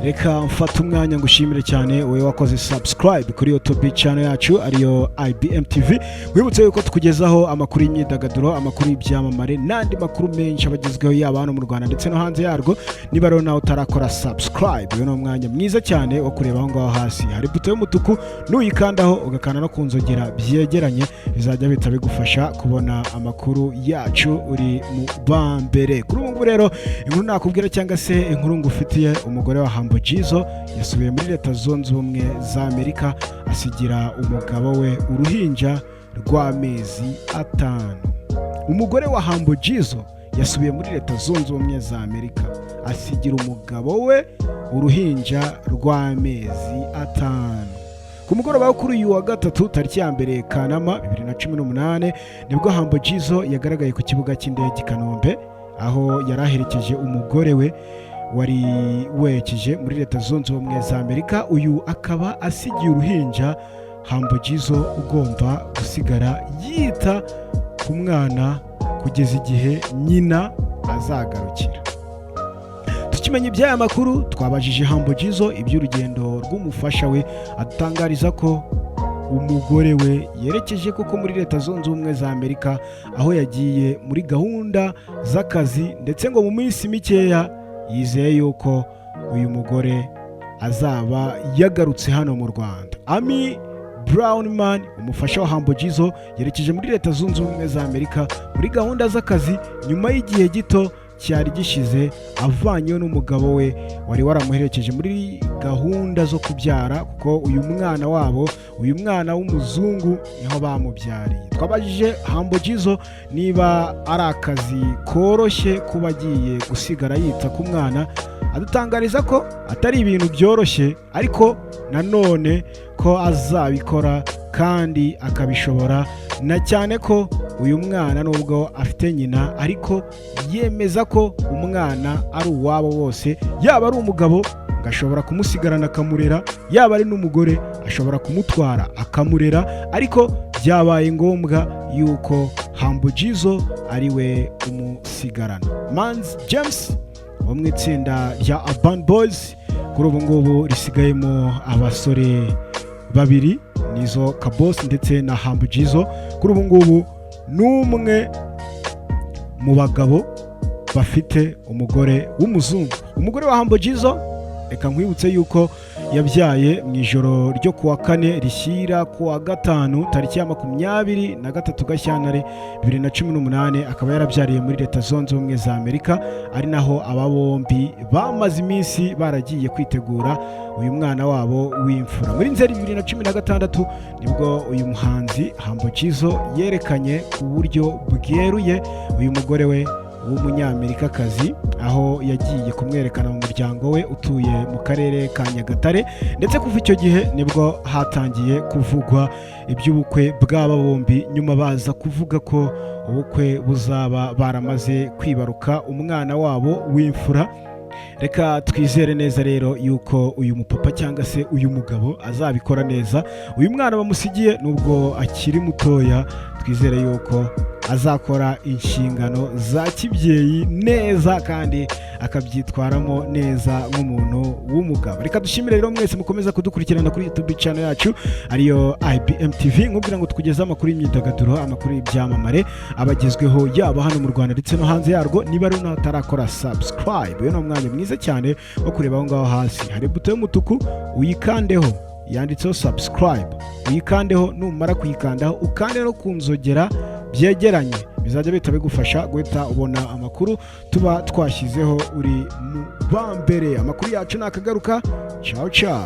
Reka mfate umwanya ngushimire cyane wowe wakoze subscribe kuri YouTube channel yacu, ariyo IBM TV. Wibutse yuko tukugezaho amakuru y'imyidagaduro, amakuru y'ibyamamare n'andi makuru menshi abagezweho, yaba hano mu Rwanda ndetse no hanze yarwo. Niba rero nawe utarakora subscribe, uyu ni umwanya mwiza cyane wo kureba aho ngaho hasi hari buto y'umutuku. Nuyikandaho, ugakanda no ku nzogera byegeranye, bizajya bihita bigufasha kubona amakuru yacu uri mu ba mbere. Kuri ubu ngubu rero, inkuru nakubwira cyangwa se inkuru ngufitiye: umugore wa Humble Jizzo yasubiye muri Leta Zunze Ubumwe za Amerika, asigira umugabo we uruhinja rw'amezi 5. Umugore wa Humble Jizzo yasubiye muri Leta Zunze Ubumwe za Amerika, asigira umugabo we uruhinja rw'amezi 5. Ku mugoroba wo kuri uyu wa gatatu, tariki ya 1 Kanama 2018, nibwo Humble Jizzo yagaragaye ku kibuga cy'indege i Kanombe, aho yari aherekeje umugore we wari werekeje muri Leta Zunze Ubumwe za Amerika. Uyu akaba asigiye uruhinja Humble Jizzo, ugomba gusigara yita ku mwana kugeza igihe nyina azagarukira. Tukimenya iby'aya makuru, twabajije Humble Jizzo iby'urugendo rw'umufasha we, adutangariza ko umugore we yerekeje koko muri Leta Zunze Ubumwe za Amerika, aho yagiye muri gahunda z'akazi, ndetse ngo mu minsi mikeya yizeye yuko uyu mugore azaba yagarutse hano mu Rwanda. Amy Brownman, umufasha wa Humble Jizzo, yerekeje muri Leta Zunze Ubumwe za Amerika muri gahunda z'akazi, nyuma y'igihe gito cyari gishize avanyeho n'umugabo we wari waramuherekeje muri gahunda zo kubyara, kuko uyu mwana wabo, uyu mwana w'umuzungu, niho bamubyariye. Twabajije Humble Jizzo niba ari akazi koroshye kuba agiye gusigara yita ku mwana, adutangariza ko atari ibintu byoroshye, ariko nanone ko azabikora kandi akabishobora, na cyane ko uyu mwana nubwo afite nyina, ariko yemeza ko umwana ari uwabo bose. Yaba ari umugabo ngo ashobora kumusigarana akamurera, yaba ari n'umugore ashobora kumutwara akamurera, ariko byabaye ngombwa yuko Humble Jizzo ari we umusigarana. Manzi James wo mu itsinda rya Urban Boys, kuri ubu ngubu risigayemo abasore babiri, Nizo Kabosi ndetse na Humble Jizzo, kuri ubu ngubu ni umwe mu bagabo bafite umugore w'umuzungu. Umugore wa Humble Jizzo, reka nkwibutse yuko yabyaye mu ijoro ryo kuwa kane rishyira kuwa gatanu, tariki ya 23 Gashyantare 2018, akaba yarabyariye muri Leta Zunze Ubumwe za Amerika, ari naho aba bombi bamaze iminsi baragiye kwitegura uyu mwana wabo w'imfura. Muri Nzeri 2016 nibwo uyu muhanzi Humble Jizzo yerekanye ku buryo bweruye uyu mugore we w'Umunyamerikakazi, aho yagiye kumwerekana mu muryango we utuye mu karere ka Nyagatare. Ndetse kuva icyo gihe nibwo hatangiye kuvugwa iby'ubukwe bw'aba bombi, nyuma baza kuvuga ko ubukwe buzaba baramaze kwibaruka umwana wabo w'imfura. Reka twizere neza rero yuko uyu mupapa cyangwa se uyu mugabo azabikora neza. Uyu mwana bamusigiye, nubwo akiri mutoya, twizere yuko azakora inshingano za kibyeyi neza kandi akabyitwaramo neza nk'umuntu w'umugabo. Reka dushimire rero mwese mukomeza kudukurikirana kuri YouTube channel yacu, ariyo IBM TV. Nkubwira ngo tukugeze amakuru y'imyidagaduro, amakuru y'ibyamamare abagezweho, yaba hano mu Rwanda ndetse no hanze yarwo. Niba rero nawe utarakora subscribe, uyu ni umwanya mwiza cyane wo kureba aho ngaho hasi hari buto y'umutuku, uyikandeho, yanditseho subscribe, uyikandeho. Numara kuyikandaho, ukande no ku nzogera byegeranye, bizajya bihita bigufasha guhita ubona amakuru tuba twashyizeho uri mu ba mbere. Amakuru yacu nakagaruka. Ciao ciao.